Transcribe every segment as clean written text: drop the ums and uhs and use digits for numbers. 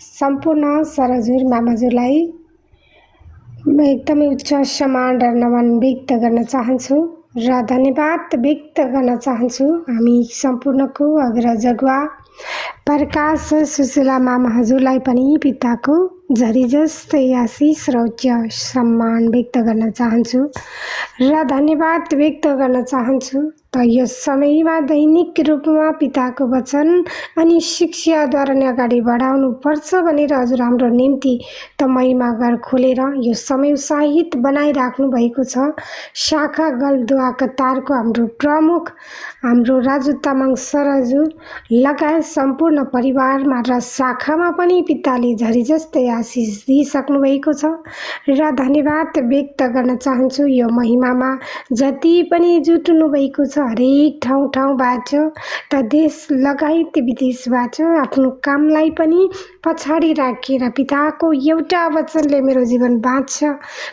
सम्पूर्ण सर हजुर म्याम हजुरलाई म एकदमै उच्च सम्मान र नमन व्यक्त गर्न चाहन्छु र धन्यवाद व्यक्त गर्न चाहन्छु हामी सम्पूर्णको अग्रजगुवा प्रकाश सुशीला म्याम हजुरलाई पनि पिताको झरी जस्तै आशिष र उच्च सम्मान व्यक्त गर्न चाहन्छु र धन्यवाद व्यक्त गर्न चाहन्छु। त यो समयमा दैनिक रूपमा पिताको वचन अनि शिक्षाद्वारा नै अगाडि बढाउनु पर्छ भनेर हजुर हाम्रो निम्ति त महिमा घर खोलेर यो समय उत्साहित बनाइराख्नु भएको छ। शाखा गलदुवा कतारको हाम्रो प्रमुख हाम्रो राजु तामाङ सर हजुर लगायत सम्पूर्ण परिवारमा र शाखामा पनि पिताले झरी जस्तै आशिष दिइसक्नु भएको छ र धन्यवाद व्यक्त गर्न चाहन्छु। यो महिमामा जति पनि जुट्नु भएको छ हरेक ठाउँबाट त देश लगायत विदेशबाट आफ्नो कामलाई पनि पछाडि राखेर पिताको एउटा वचनले मेरो जीवन बाँच्छ,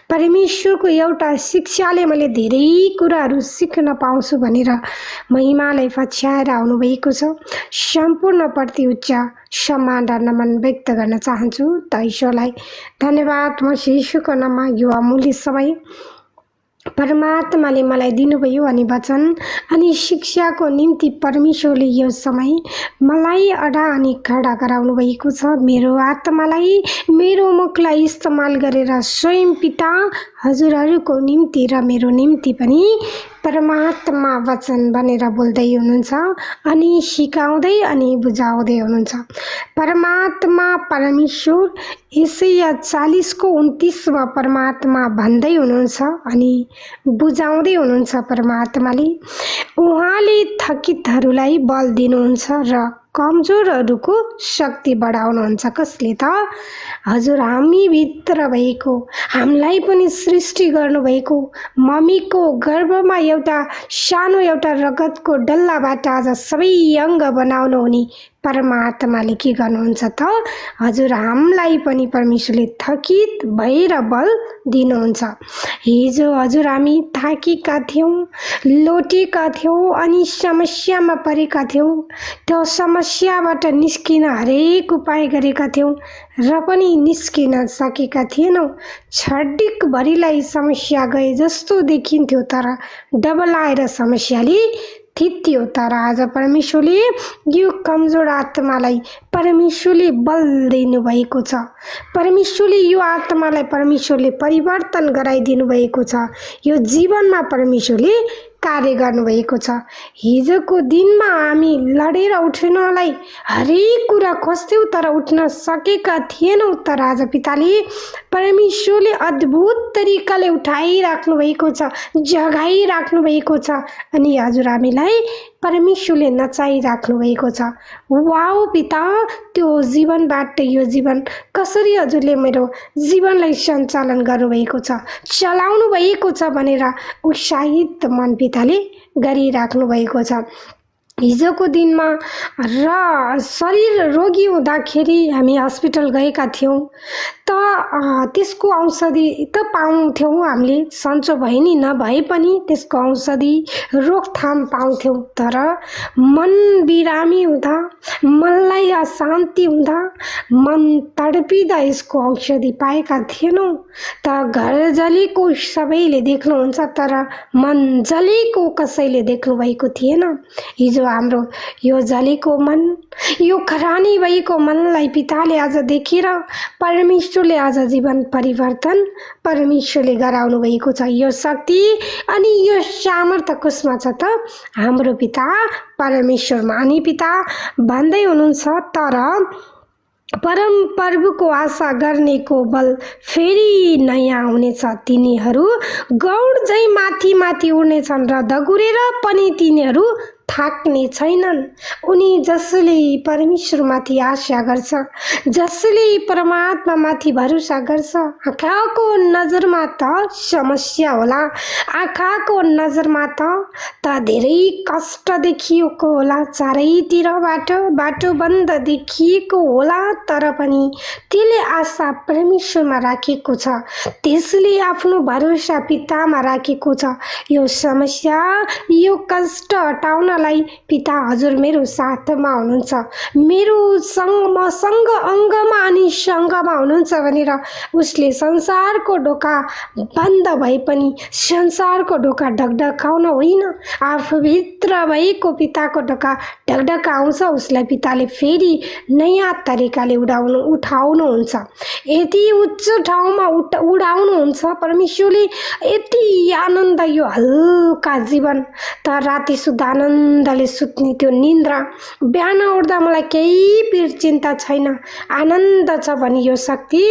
परमेश्वरको एउटा शिक्षाले मैले धेरै कुराहरू सिक्न पाउँछु भनेर महिमालाई पछ्याएर आउनुभएको छ। सम्पूर्णप्रति उच्च सम्मान र नमन व्यक्त गर्न चाहन्छु। त ईश्वरलाई धन्यवाद। म यीशुको नाममा यो अमूल्य समय परमात्माले मलाई दिनुभयो अनि वचन अनि शिक्षाको निम्ति परमेश्वरले यो समय मलाई अडा अनि खडा गराउनु भएको छ। मेरो आत्मालाई मेरो मुखलाई इस्तेमाल गरेर स्वयं पिता हजुरहरूको निम्ति र मेरो निम्ति पनि परमात्मा वचन बनेर बोल्दै हुनुहुन्छ अनि सिकाउँदै अनि बुझाउँदै हुनुहुन्छ। परमात्मा परमेश्वर यसैया 40:29 परमात्मा भन्दै हुनुहुन्छ अनि बुझाउँदै हुनुहुन्छ। परमात्माले उहाँले थकितहरूलाई बल दिनुहुन्छ र कमजोरहरूको शक्ति बढाउनुहुन्छ। कसले त? हजुर हामी भित्र भएको हामीलाई पनि सृष्टि गर्नुभएको मम्मीको गर्भमा एउटा सानो एउटा रगतको डल्लाबाट आज सबै अङ्ग बनाउनु हुने परमात्माले के गर्नुहुन्छ त? हजुर हामीलाई पनि परमेश्वरले थकित भएर बल दिनुहुन्छ। हिजो हजुर हामी थाकेका थियौँ, लोटेका थियौँ अनि समस्यामा परेका थियौँ। त्यो समस्याबाट निस्किन हरेक उपाय गरेका थियौँ र पनि निस्किन सकेका थिएनौँ। छड्डिकभरिलाई समस्या गए जस्तो देखिन्थ्यो तर डबलाएर समस्याले थित्यो। तर आज परमेश्वरले यो कमजोर आत्मालाई परमेश्वरले बल दिनुभएको छ। परमेश्वरले यो आत्मालाई परमेश्वरले परिवर्तन गराइदिनु भएको छ। यो जीवनमा परमेश्वरले कार्य गर्नुभएको छ। हिजोको दिनमा हामी लडेर उठ्नलाई हरेक कुरा खोज्थ्यौँ तर उठ्न सकेका थिएनौँ। तर आज पिताले परमेश्वरले अद्भुत तरिकाले उठाइराख्नु भएको छ, जगाइराख्नु भएको छ अनि हजुर हामीलाई परमेश्वरले नचाइराख्नु भएको छ। वाउ पिता, त्यो जीवनबाट यो जीवन कसरी हजुरले मेरो जीवनलाई सञ्चालन गर्नुभएको छ, चलाउनु भएको छ भनेर उत्साहित मन पिताले गरिराख्नु भएको छ। हिजोको दिनमा र शरीर रोगी हुँदाखेरि हामी हस्पिटल गएका थियौँ त त्यसको औषधि त पाउँथ्यौँ हामीले, सन्चो भए नि नभए पनि त्यसको औषधि रोकथाम पाउँथ्यौँ। तर मन बिरामी हुँदा, मनलाई अशान्ति हुँदा, मन तडपिँदा यसको औषधि पाएका थिएनौँ। त घर जलेको सबैले देख्नुहुन्छ तर मन जलेको कसैले देख्नु भएको थिएन। हिजो हाम्रो यो जलेको मन, यो खरानी भएको मनलाई पिताले आज देखेर परमेश्वरले आज जीवन परिवर्तन परमेश्वरले गराउनु भएको छ। यो शक्ति अनि यो सामर्थ्य कसमा छ त? हाम्रो पिता परमेश्वरमा। अनि पिता भन्दै हुनुहुन्छ तर परम प्रभुको आशा गर्नेको बल फेरि नयाँ हुनेछ। तिनीहरू गौड झै माथि माथि उड्नेछन् र दगुरेर पनि तिनीहरू थाक्ने छैनन्। उनी जसले परमेश्वरमाथि आशा गर्छ, जसले परमात्मामाथि भरोसा गर्छ, आँखाको नजरमा त समस्या होला, आँखाको नजरमा त धेरै कष्ट देखिएको होला, चारैतिरबाट बाटो बन्द देखिएको होला तर पनि त्यसले आशा परमेश्वरमा राखेको छ, त्यसले आफ्नो भरोसा पितामा राखेको छ। यो समस्या यो कष्ट हटाउन मलाई पिता हजुर मेरो साथमा हुनुहुन्छ, मेरो मसँग अङ्गमा अनि सङ्गमा हुनुहुन्छ भनेर उसले संसारको ढोका बन्द भए पनि संसारको ढोका ढकढकाउन होइन, आफूभित्र भएको पिताको ढोका ढकढकाउँछ। उसलाई पिताले फेरि नयाँ तरिकाले उठाउनुहुन्छ, यति उच्च ठाउँमा उडाउनुहुन्छ। परमेश्वरले यति आनन्द, यो हल्का जीवन त राति सुत्दा आनन्दले सुत्ने त्यो निन्द्रा, बिहान उठ्दा मलाई केही पीड चिन्ता छैन, आनन्द छ भने यो शक्ति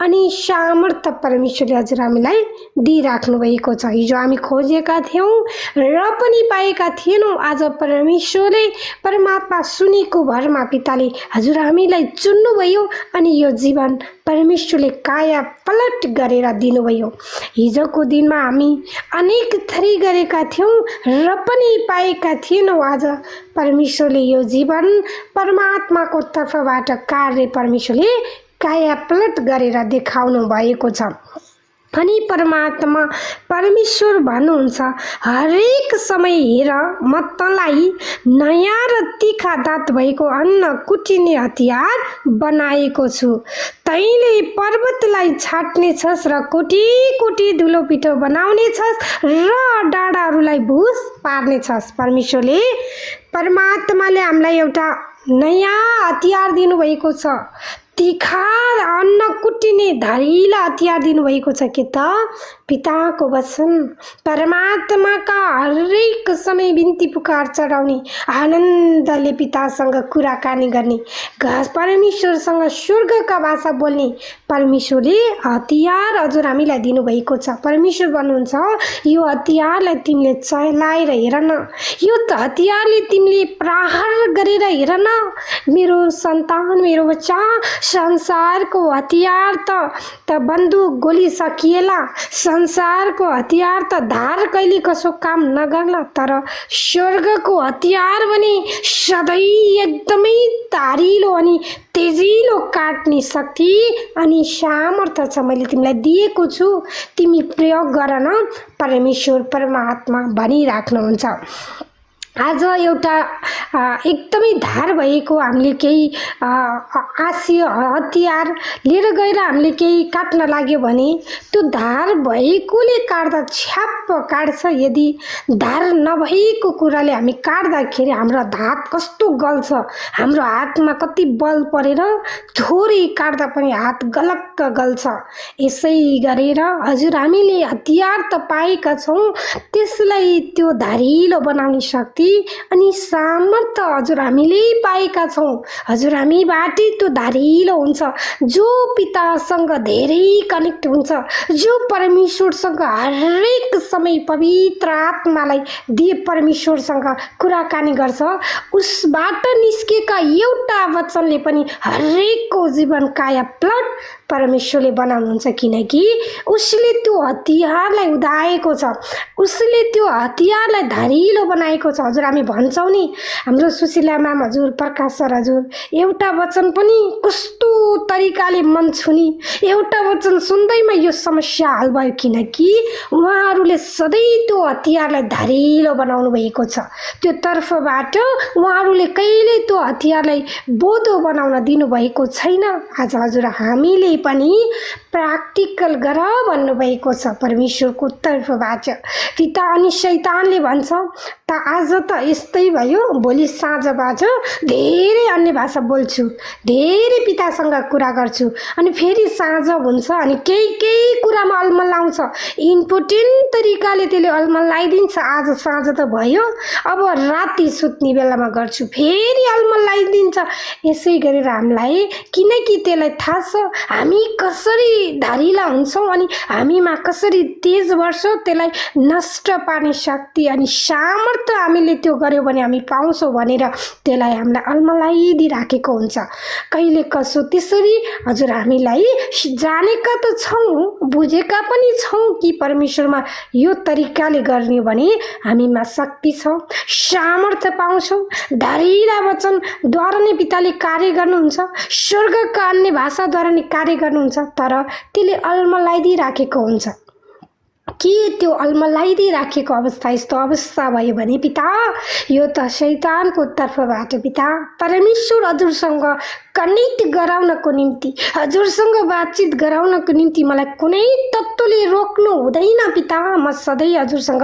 अनि सामर्थ्य परमेश्वरले हजुर हामीलाई दिइराख्नु भएको छ। हिजो हामी खोजेका थियौँ र पनि पाएका थिएनौँ, आज परमेश्वरले परमात्मा सुनेको भरमा पिताले हजुर हामीलाई चुन्नुभयो अनि यो जीवन परमेश्वरले काया पलट गरेर दिनुभयो। हिजोको दिनमा हामी अनेक थरी गरेका थियौँ र पनि पाएका थिएनौँ, आज परमेश्वरले यो जीवन परमात्माको तर्फबाट कार्य परमेश्वरले काया पलट गरेर देखाउनु भएको छ। अनि परमेश्वर भन्नुहुन्छ, हरेक समय हेर म तँलाई नयाँ र तीखा दाँत भएको अन्न कुटिने हतियार बनाएको छु। तैँले पर्वतलाई छाट्ने छस् र कोटी कोटी धुलो पिठो बनाउने छस् र डाँडाहरूलाई भुस पार्ने छस्। परमात्माले हामीलाई एउटा नयाँ हतियार दिनुभएको छ, तीखा अन्न कुटिने धारिला हतियार दिनुभएको छ। के त पिताको वचन, परमात्माका हरेक समय बिन्ती पुकार चढाउने, आनन्दले पितासँग कुराकानी गर्ने, परमेश्वरसँग स्वर्गका भाषा बोल्ने परमेश्वरले हतियार हजुर हामीलाई दिनुभएको छ। परमेश्वर भन्नुहुन्छ, यो हतियारलाई तिमीले चलाएर हेर न, यो हतियारले तिमीले प्रहार गरेर हेर न मेरो सन्तान, मेरो बच्चा। संसारको हतियार त बन्दुक गोली सकिएला, संसारको हतियार त धार कहिले कसो काम नगर्ला, तर स्वर्गको हतियार भने सधैँ एकदमै धारिलो अनि तेजिलो काट्ने शक्ति अनि सामर्थ्य छ, मैले तिमीलाई दिएको छु, तिमी प्रयोग गर न, परमेश्वर परमात्मा भनिराख्नुहुन्छ। आज एउटा एकदमै धार भएको हामीले केही आशिय हतियार लिएर गएर हामीले केही काट्न लाग्यो भने त्यो धार भएकोले काट्दा छ्याप्प काट्छ। यदि धार नभएको कुराले हामी काट्दाखेरि हाम्रो हात कस्तो गल्छ, हाम्रो हातमा कति बल परेर थोरै काट्दा पनि हात गलक्क गल्छ। यसै गरेर हजुर हामीले हतियार त पाएका छौँ, त्यसलाई त्यो धारिलो बनाउने शक्ति अनि सामर्थ्य हजुर हामीले पाएका छौँ। हजुर हामीबाट त्यो धारिलो हुन्छ, जो पितासँग धेरै कनेक्ट हुन्छ, जो परमेश्वरसँग हरेक समय पवित्र आत्मालाई दिए परमेश्वरसँग कुराकानी गर्छ, उसबाट निस्केका एउटा वचनले पनि हरेकको जीवन काया पलट परमेश्वरले बनाउनुहुन्छ। किनकि उसले त्यो हतियारलाई उदाएको छ, उसले त्यो हतियारलाई धारिलो बनाएको छ। हजुर हामी भन्छौँ नि, हाम्रो सुशीला म्याम हजुर, प्रकाश सर हजुर, एउटा वचन पनि कस्तो तरिकाले मन छुने, एउटा वचन सुन्दैमा यो समस्या हल भयो, किनकि उहाँहरूले सधैँ त्यो हतियारलाई धारिलो बनाउनु भएको छ। त्यो तर्फबाट उहाँहरूले कहिले त्यो हतियारलाई बोधो बनाउन दिनुभएको छैन। आज हजुर हामीले पनि प्र्याक्टिकल गर भन्नुभएको छ परमेश्वरको तर्फबाट। पिता अनि शैतानले भन्छ, त आज त यस्तै भयो, भोलि साँझबाट धेरै अन्य भाषा बोल्छु, धेरै पितासँग कुरा गर्छु, अनि फेरि साँझ हुन्छ अनि केही कुरामा अलमल आउँछ, इम्पोर्टेन्ट तरिकाले त्यसले अलमल लगाइदिन्छ। आज साँझ त भयो, अब राति सुत्ने बेलामा गर्छु, फेरि अलमल लगाइदिन्छ। यसै गरेर हामीलाई, किनकि त्यसलाई थाहा छ हामी कसरी धारिला हुन्छौँ अनि हामीमा कसरी तेज बढ्छौँ, त्यसलाई नष्ट पार्ने शक्ति अनि सामर्थ्य हामीले त्यो गर्यो भने हामी पाउँछौँ भनेर त्यसलाई हामीलाई अलमलाइदिराखेको हुन्छ। कहिले कसो त्यसरी हजुर हामीलाई जानेका त छौँ, बुझेका पनि छौँ कि परमेश्वरमा यो तरिकाले गर्ने भने हामीमा शक्ति छ, सामर्थ्य पाउँछौँ। धारिला वचनद्वारा नै पिताले कार्य गर्नुहुन्छ, स्वर्गका अन्य भाषाद्वारा नै कार्य गर्नुहुन्छ, तर त्यसले अलमलाइदिराखेको हुन्छ। के त्यो अल्मलाइदै राखेको अवस्था यस्तो अवस्था भयो भने पिता यो त शैतानको तर्फबाट पिता परमेश्वर हजुरसँग कनेक्ट गराउनको निम्ति हजुरसँग बातचित गराउनको निम्ति मलाई कुनै तत्त्वले रोक्नु हुँदैन पिता। म सधैँ हजुरसँग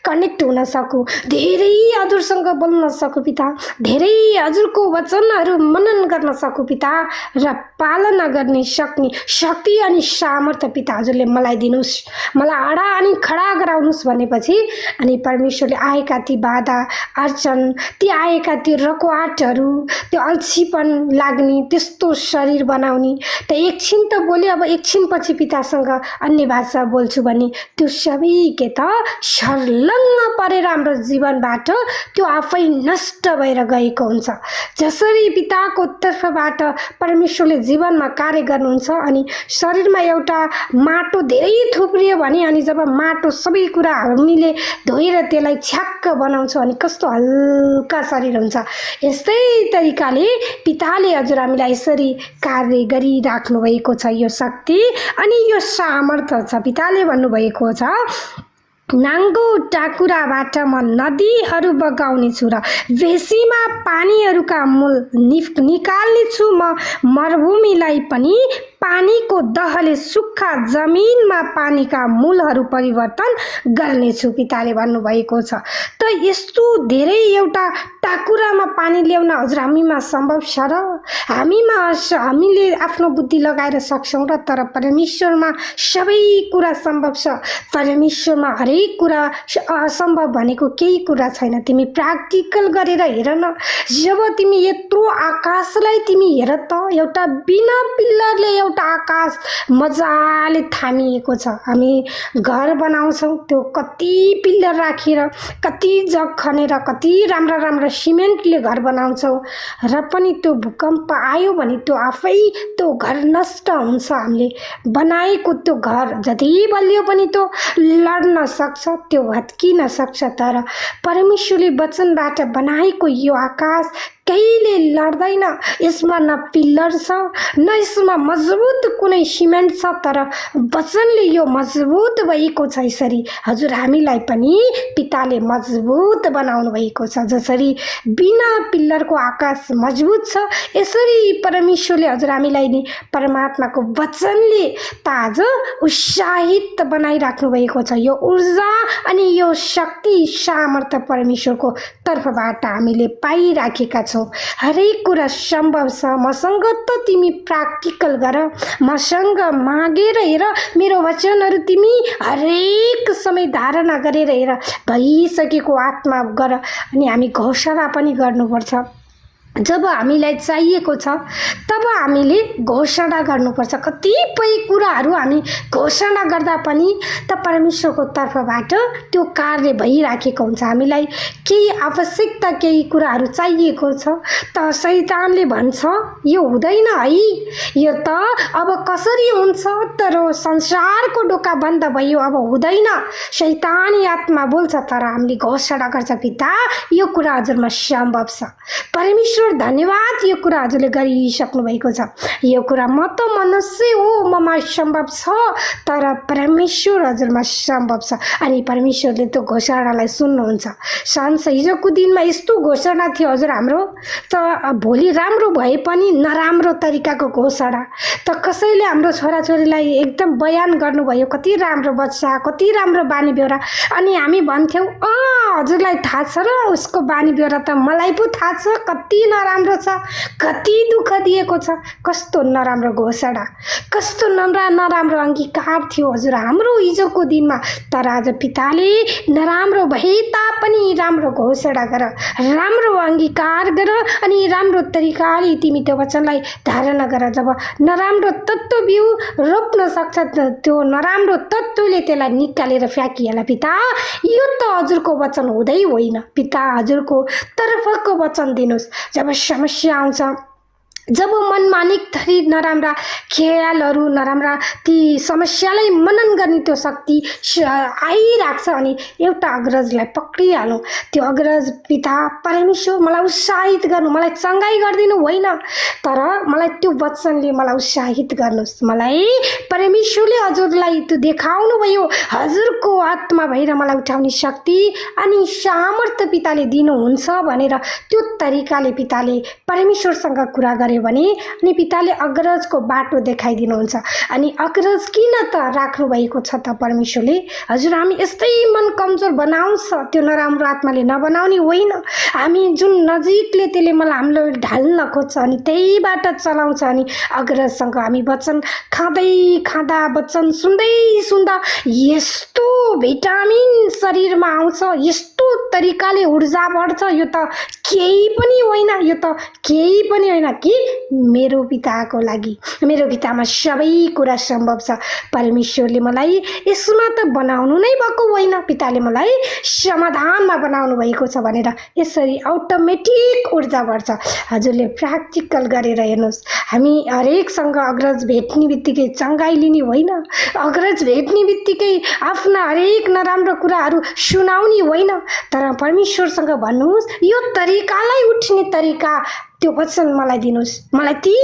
कनेक्ट हुन सकूँ, धेरै हजुरसँग बोल्न सकूँ पिता, धेरै हजुरको वचनहरू मनन गर्न सकूँ पिता र पालना गर्ने सक्ने शक्ति अनि सामर्थ्य पिता हजुरले मलाई दिनुहोस्। मलाई अडा अनि खडा गराउनुहोस् भनेपछि अनि परमेश्वरले आएका ती बाधा अर्चन, ती आएका ती रकवाटहरू, त्यो अल्छीपन लाग्ने त्यस्तो शरीर बनाउने त एकछिन त बोल्यो, अब एकछिन पछि पितासँग अन्य भाषा बोल्छु भने त्यो सबै के त सर्लङ्ग परेर हाम्रो जीवनबाट त्यो आफै नष्ट भएर गएको हुन्छ। जसरी पिताको तर्फबाट परमेश्वरले जीवनमा कार्य गर्नुहुन्छ अनि शरीरमा एउटा माटो धेरै थुप्रियो भने अनि जब माटो सबै कुरा हामीले धोएर त्यसलाई छ्याक्क बनाउँछौँ अनि कस्तो हल्का शरीर हुन्छ। यस्तै तरिकाले पिताले हजुर हामीलाई यसरी कार्य गरिराख्नु भएको छ यो शक्ति अनि यो सामर्थ्य छ। पिताले भन्नुभएको छ नाङ्गो टाकुराबाट म नदीहरू बगाउनेछु र बेसीमा पानीहरूका मूल निकाल्नेछु। म मरुभूमिलाई पनि पानीको दहले सुक्खा जमिनमा पानीका मूलहरू परिवर्तन गर्नेछु पिताले भन्नुभएको छ। त यस्तो धेरै एउटा टाकुरामा पानी ल्याउन हजुर हामीमा सम्भव छ र हामीले आफ्नो बुद्धि लगाएर सक्छौँ र तर परमेश्वरमा सबै कुरा सम्भव छ। परमेश्वरमा हरेक कुरा असम्भव भनेको केही कुरा छैन। तिमी प्र्याक्टिकल गरेर हेर न, जब तिमी यत्रो आकाशलाई तिमी हेर त एउटा बिना पिल्लरले एउटा आकाश मजाले थामिएको छ। हामी घर बनाउँछौँ त्यो कति पिल्लर राखेर कति जग खनेर कति राम्रा राम्रा सिमेन्टले घर बनाउँछौँ र पनि त्यो भूकम्प आयो भने त्यो आफै त्यो घर नष्ट हुन्छ। हामीले बनाएको त्यो घर जति बलियो पनि त्यो लड्न सक्छ, त्यो भत्किन सक्छ, तर परमेश्वरले वचनबाट बनाएको यो आकाश कहिले लड्दैन। यसमा न पिल्लर छ न यसमा मजबुत कुनै सिमेन्ट छ, तर वचनले यो मजबुत भएको छ। यसरी हजुर हामीलाई पनि पिताले मजबुत बनाउनु भएको छ। जसरी बिना पिल्लरको आकाश मजबुत छ यसरी परमेश्वरले हजुर हामीलाई नि परमात्माको वचनले ताज उत्साहित बनाइराख्नु भएको छ। यो ऊर्जा अनि यो शक्ति सामर्थ्य परमेश्वरको तर्फबाट हामीले पाइराखेका छौँ। हरेक कुरा सम्भव छ। मसँग त तिमी प्र्याक्टिकल गर, मसँग मागेर हेर, मेरो वचनहरू तिमी हरेक समय धारणा गरेर हेर, भइसकेको आत्मा गर। अनि हामी घोषणा पनि गर्नुपर्छ। जब हामीलाई चाहिएको छ तब हामीले घोषणा गर्नुपर्छ। कतिपय कुराहरू हामी घोषणा गर्दा पनि त परमेश्वरको तर्फबाट त्यो कार्य भइराखेको हुन्छ। हामीलाई केही आवश्यकता केही कुराहरू चाहिएको छ त शैतानले भन्छ यो हुँदैन है, यो त अब कसरी हुन्छ, तर संसारको ढोका बन्द भयो अब हुँदैन, शैतानी आत्मा बोल्छ। तर हामीले घोषणा गर्छ पिता यो कुरा हजुरमा सम्भव छ। परमेश्वर धन्यवाद यो कुरा हजुरले गरिसक्नु भएको छ। यो कुरा म त मनुष्य हो, ममा सम्भव छ, तर परमेश्वर हजुरमा सम्भव छ। अनि परमेश्वरले त्यो घोषणालाई सुन्नुहुन्छ। हिजोको दिनमा यस्तो घोषणा थियो हजुर हाम्रो त भोलि राम्रो भए पनि नराम्रो तरिकाको घोषणा। त कसैले हाम्रो छोराछोरीलाई एकदम बयान गर्नुभयो कति राम्रो बच्चा, कति राम्रो बानी बेहोरा, अनि हामी भन्थ्यौँ हजुरलाई थाहा छ र उसको बानी बेहोरा त मलाई पो थाहा छ, कति नराम्रो छ, कति दुःख दिएको छ। कस्तो नराम्रो घोषणा, कस्तो नराम्रो अङ्गीकार थियो हजुर हाम्रो हिजोको दिनमा। तर आज पिताले नराम्रो भए तापनि राम्रो घोषणा गर, राम्रो अङ्गीकार गर अनि राम्रो तरिकाले तिमी त्यो वचनलाई धारणा गर। जब नराम्रो तत्त्व बिउ रोप्न सक्छ त्यो नराम्रो तत्त्वले त्यसलाई निकालेर फ्याँकिहाल। पिता यो त हजुरको वचन हुँदै होइन, पिता हजुरको तर्फको वचन दिनुहोस्। जब समस्या आउँछ, जब मनमा अनेक थरी नराम्रा ख्यालहरू, नराम्रा ती समस्यालाई मनन गर्ने त्यो शक्ति आइराख्छ अनि एउटा अग्रजलाई पक्रिहालौँ। त्यो अग्रज पिता परमेश्वर मलाई उत्साहित गर्नु, मलाई चङ्गाई गरिदिनु होइन, तर मलाई त्यो वचनले मलाई उत्साहित गर्नुहोस्। मलाई परमेश्वरले हजुरलाई त्यो देखाउनुभयो, हजुरको आत्मा भएर मलाई उठाउने शक्ति अनि सामर्थ्य पिताले दिनुहुन्छ भनेर त्यो तरिकाले पिताले परमेश्वरसँग कुरा गर्यो भने अनि पिताले अग्रजको बाटो देखाइदिनुहुन्छ। अनि अग्रज किन त राख्नु भएको छ त परमेश्वरले? हजुर, हामी यस्तै मन कमजोर बनाउँछ, त्यो नराम्रो आत्माले नबनाउने होइन। हामी जुन नजिकले त्यसले मलाई हामीलाई ढाल्न खोज्छ अनि त्यहीबाट चलाउँछ। अनि अग्रजसँग हामी वचन खाँदै खाँदा, वचन सुन्दै सुन्दा यस्तो भिटामिन शरीरमा आउँछ, यस्तो तरिकाले ऊर्जा बढ्छ। यो त केही पनि होइन, यो त केही पनि होइन कि मेरो पिताको लागि, मेरो पितामा सबै कुरा सम्भव छ। परमेश्वरले मलाई यसमा त बनाउनु नै भएको होइन, पिताले मलाई समाधानमा बनाउनु भएको छ भनेर यसरी अटोमेटिक ऊर्जा बढ्छ। हजुरले प्र्याक्टिकल गरेर हेर्नुहोस्। हामी हरेकसँग अग्रज भेट्ने बित्तिकै चङ्गाइ लिने होइन, अग्रज भेट्ने बित्तिकै आफ्ना हरेक नराम्रो कुराहरू सुनाउने होइन, तर परमेश्वरसँग भन्नुहोस्, यो तरिकालाई उठ्ने तरिका त्यो वचन मलाई दिनुहोस्, मलाई ती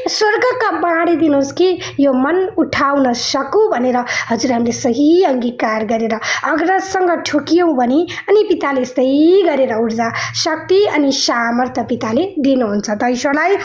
स्वर्गका बाँडिदिनुहोस् कि यो मन उठाउन सकूँ भनेर हजुर हामीले सही अङ्गीकार गरेर अग्रजसँग ठोकियौँ भने अनि पिताले यस्तै गरेर ऊर्जा, शक्ति अनि सामर्थ्य पिताले दिनुहुन्छ। त ईश्वरलाई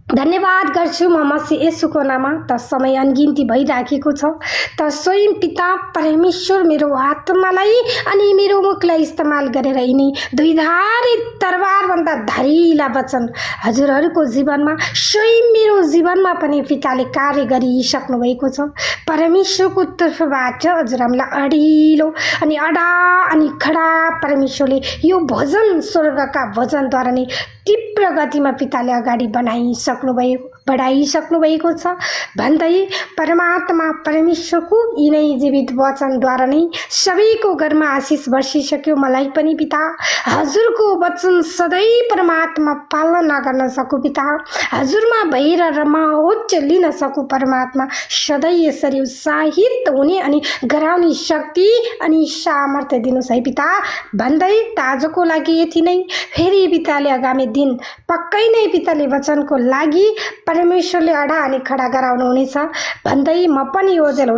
धन्यवाद गर्छु म मसीह येशूको नाममा। त समय अनगिन्ती भइराखेको छ, त स्वयं पिता परमेश्वर मेरो आत्मालाई अनि मेरो मुखलाई इस्तेमाल गरेर यिनी दुईधारी तरबारभन्दा धारिला वचन हजुरहरूको जीवनमा, स्वयं मेरो जीवनमा पनि पिताले कार्य गरिसक्नु भएको छ। परमेश्वरको तर्फबाट हजुर हामीलाई अडिलो अनि अडा अनि खडा परमेश्वरले यो भजन स्वर्गका भजनद्वारा नै तीव्र गतिमा पिताले अगाडि बढाइसक्नु भएको छ भन्दै परमात्मा परमेश्वरको यिनै जीवित वचनद्वारा नै सबैको घरमा आशिष बर्सिसक्यो। मलाई पनि पिता हजुरको वचन सधैँ परमात्मा पालना गर्न सकु, पिता हजुरमा भएर रमाओज लिन सकु, परमात्मा सधैँ यसरी उत्साहित हुने अनि गराउने शक्ति अनि सामर्थ्य दिनुहोस् है पिता भन्दै ताजको लागि यति नै। फेरि पिताले आगामी दिन पक्कै नै पिताले वचनको लागि परमेश्वरले अडा अनि खडा गराउनु हुनेछ भन्दै म पनि ओझेल